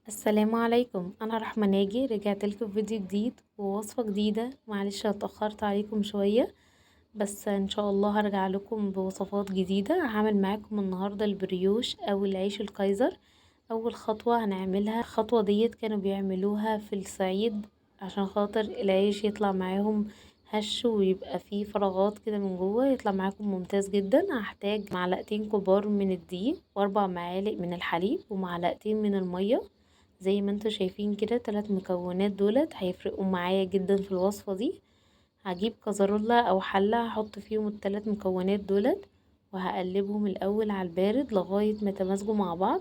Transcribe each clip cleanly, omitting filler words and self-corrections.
السلام عليكم، انا رحمة ناجي. رجعت لكم في فيديو جديد ووصفة جديدة. معلش اتأخرت عليكم شوية، بس ان شاء الله هرجع لكم بوصفات جديدة. هعمل معاكم النهاردة البريوش او العيش الكايزر. اول خطوة هنعملها، الخطوة ديت كانوا بيعملوها في الصعيد عشان خاطر العيش يطلع معاهم هش ويبقى فيه فراغات كده من جوه، يطلع معاكم ممتاز جدا. هحتاج معلقتين كبار من الدقيق واربع معالق من الحليب ومعلقتين من المية. زي ما انتوا شايفين كده 3 مكونات دولت هيفرقوا معايا جدا في الوصفة دي. هجيب كزرولة او حلة هحط فيهم ال3 مكونات دولت وهقلبهم الاول على البارد لغاية ما يتمازجوا مع بعض.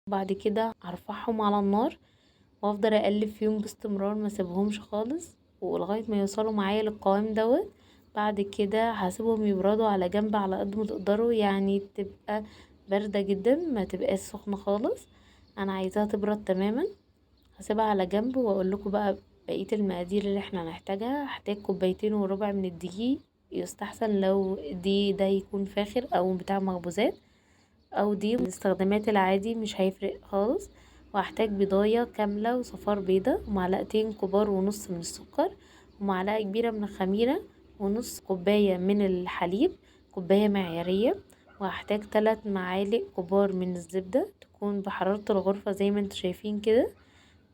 بعد كده هرفعهم على النار وافضل اقلب فيهم باستمرار، ما اسيبهمش خالص ولغاية ما يوصلوا معايا للقوام دوت. بعد كده هسيبهم يبردوا على جنب على قد ما تقدروا، يعني تبقى باردة جدا ما تبقاش سخنة خالص، انا عايزاها تبرد تماما. هسيبها على جنب واقول لكم بقى بقية المقادير اللي احنا هنحتاجها. هحتاج كوبايتين وربع من الدقيق، يستحسن لو الدقيق ده يكون فاخر او بتاع مخبوزات او دي الاستخدامات العادي مش هيفرق خالص. وهحتاج بيضاية كاملة وصفار بيضة ومعلقتين كبار ونص من السكر ومعلقة كبيرة من الخميرة ونص كوباية من الحليب، كوباية معيارية. وهحتاج 3 معالق كبار من الزبدة تكون بحرارة الغرفة زي ما انتوا شايفين كده،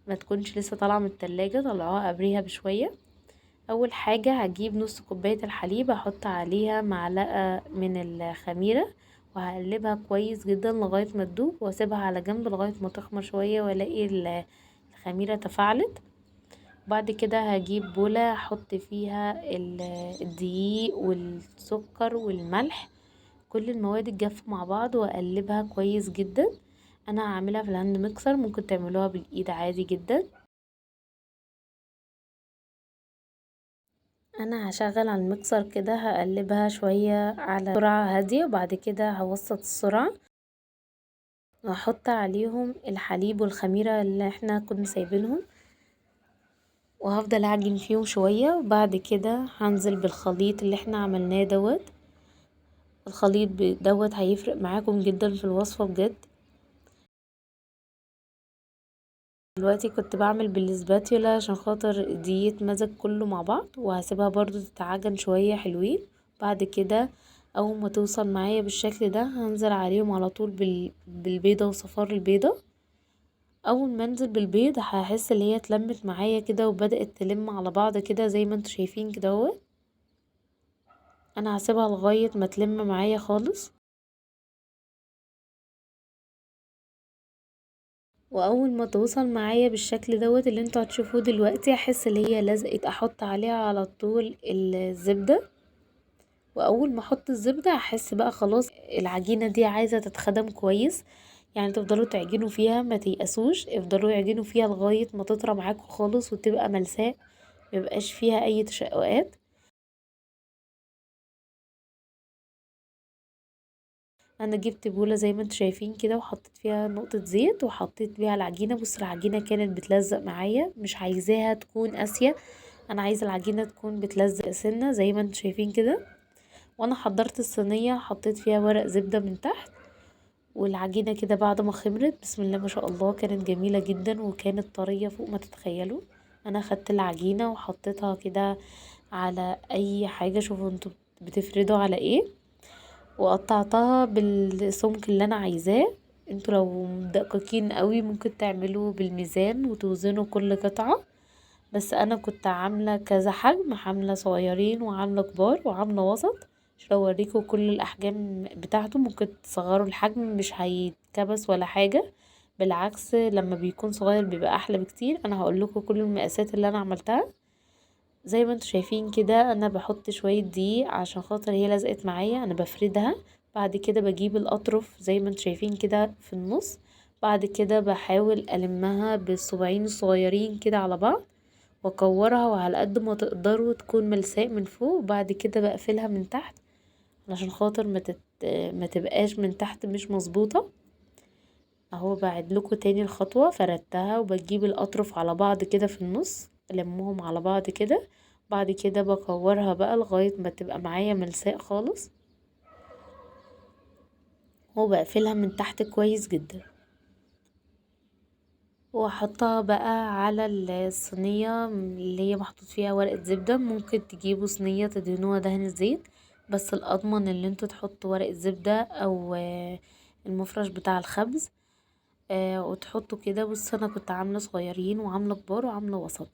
ما تكونش لسه طالعة من التلاجة، طلعوها قبليها بشوية. اول حاجة هجيب نص كوباية الحليب هحط عليها معلقة من الخميرة وهقلبها كويس جدا لغاية ما تدوب، واسيبها على جنب لغاية ما تخمر شوية والاقي الخميرة تفاعلت. بعد كده هجيب بولة احط فيها الدقيق والسكر والملح، كل المواد الجافة مع بعض، واقلبها كويس جدا. انا هعملها في ال hand mixer، ممكن تعملوها بالايد عادي جدا. انا هشغل على الميكسر كده، هقلبها شوية على سرعة هادية وبعد كده هوسط السرعة وهحط عليهم الحليب والخميرة اللي احنا كنا سايبينهم، وهفضل اعجن فيهم شوية. وبعد كده هنزل بالخليط اللي احنا عملناه دوت. الخليط دوت هيفرق معاكم جدا في الوصفة بجد. دلوقتي كنت بعمل بالسباتيولا عشان خاطر دي يتمزج كله مع بعض، وهسيبها برضو تتعجن شوية حلوين. بعد كده اول ما توصل معايا بالشكل ده هنزل عليهم على طول بالبيضة وصفار البيضة. اول ما انزل بالبيض هحس ان هي اتلمت معايا كده وبدأت تلم على بعض كده زي ما انتوا شايفين كده اهو. انا هسيبها لغاية ما تلم معايا خالص. واول ما توصل معايا بالشكل دوت اللي انتوا هتشوفوه دلوقتي هحس ان هي لزقت، احط عليها على طول الزبدة. واول ما احط الزبدة هحس بقى خلاص العجينة دي عايزة تتخدم كويس، يعني تفضلوا تعجنوا فيها ما تيأسوش، افضلوا يعجنوا فيها لغاية ما تطرى معاكم خالص وتبقى ملساء ميبقاش فيها اي تشققات. انا جبت بولة زي ما انتوا شايفين كده وحطيت فيها نقطة زيت وحطيت بيها العجينة. بصوا العجينة كانت بتلزق معايا، مش عايزاها تكون قاسية، انا عايزة العجينة تكون بتلزق سنة زي ما انتوا شايفين كده. وانا حضرت الصينية حطيت فيها ورق زبدة من تحت، والعجينة كده بعد ما خمرت بسم الله ما شاء الله كانت جميلة جدا وكانت طرية فوق ما تتخيلوا. انا خدت العجينة وحطيتها كده على اي حاجة، شوفوا انتوا بتفردوا على ايه، وقطعتها بالسمك اللي انا عايزاه. انتوا لو مدققين قوي ممكن تعملوا بالميزان وتوزنوا كل قطعة، بس انا كنت عاملة كذا حجم، عاملة صغيرين وعاملة كبار وعاملة وسط عشان اوريكم كل الاحجام بتاعته. ممكن تصغروا الحجم مش هيتكبس ولا حاجة، بالعكس لما بيكون صغير بيبقى احلى بكتير. انا هقولكم كل المقاسات اللي انا عملتها. زي ما انتوا شايفين كده انا بحط شوية دقيق عشان خاطر هي لزقت معايا، انا بفردها. بعد كده بجيب الاطرف زي ما انتوا شايفين كده في النص، بعد كده بحاول المها بالصباعين الصغيرين كده على بعض واكورها، وعلى قد ما تقدروا تكون ملساء من فوق. وبعد كده بقفلها من تحت عشان خاطر ما تبقاش من تحت مش مظبوطة. اهو بعد لكم تاني الخطوة، فردتها وبجيب الاطرف على بعض كده في النص، ألمهم على بعض كده. بعد كده بكورها بقى لغاية ما تبقى معايا ملساء خالص، وبقفلها من تحت كويس جدا. واحطها بقى على الصينية اللي هي محطوط فيها ورقة زبدة. ممكن تجيبوا صينية تدهنوها دهن الزيت، بس الاضمن ان انتوا تحطوا ورقة زبدة او المفرش بتاع الخبز، وتحطوا كده. بصوا انا كنت عاملة صغيرين وعاملة كبار وعاملة وسط.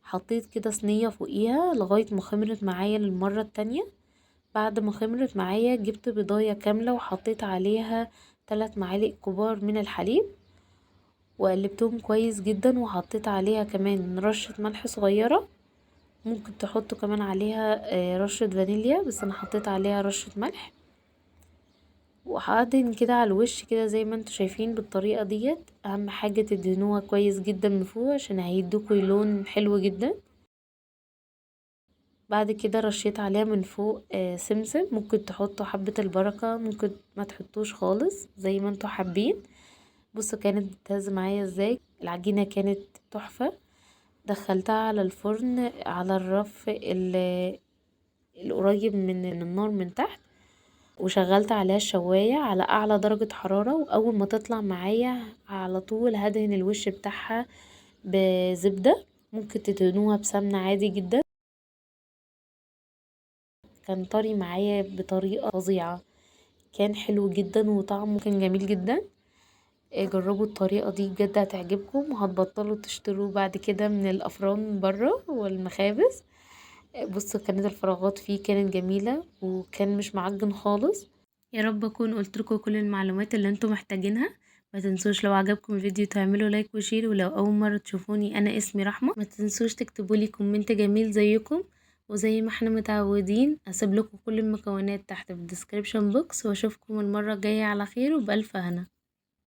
حطيت كده صينية فوقيها لغاية ما خمرت معايا للمرة التانية. بعد ما خمرت معايا جبت بيضاية كاملة وحطيت عليها 3 معالق كبار من الحليب وقلبتهم كويس جدا، وحطيت عليها كمان رشة ملح صغيرة. ممكن تحطوا كمان عليها رشة فانيليا، بس انا حطيت عليها رشة ملح. وهدهن كده على الوش كده زي ما انتوا شايفين بالطريقة ديت. اهم حاجة تدهنوها كويس جدا من فوق عشان هيدوكوا لون حلو جدا. بعد كده رشيت عليها من فوق سمسم. ممكن تحطوا حبة البركة، ممكن ما تحطوش خالص، زي ما انتوا حابين. بصوا كانت بتهز معايا ازاي، العجينة كانت تحفة. دخلتها على الفرن على الرف القريب من النار من تحت، وشغلت عليها الشواية على اعلى درجة حرارة. واول ما تطلع معايا على طول هدهن الوش بتاعها بزبدة، ممكن تدهنوها بسمنة عادي جدا. كان طري معايا بطريقة فظيعة، كان حلو جدا وطعمه كان جميل جدا. جربوا الطريقة دي بجد هتعجبكم، وهتبطلوا تشتروه بعد كده من الأفران برا والمخابز. بصوا كانت الفراغات فيه كانت جميلة وكان مش معجن خالص. يا رب اكون قلت لكم كل المعلومات اللي انتم محتاجينها. ما تنسوش لو عجبكم الفيديو تعملوا like و share، ولو اول مرة تشوفوني انا اسمي رحمة. ما تنسوش تكتبوا لي comment جميل زيكم، وزي ما احنا متعودين هسيب لكم كل المكونات تحت في ال description box. واشوفكم المرة الجاية على خير وبألف هنا.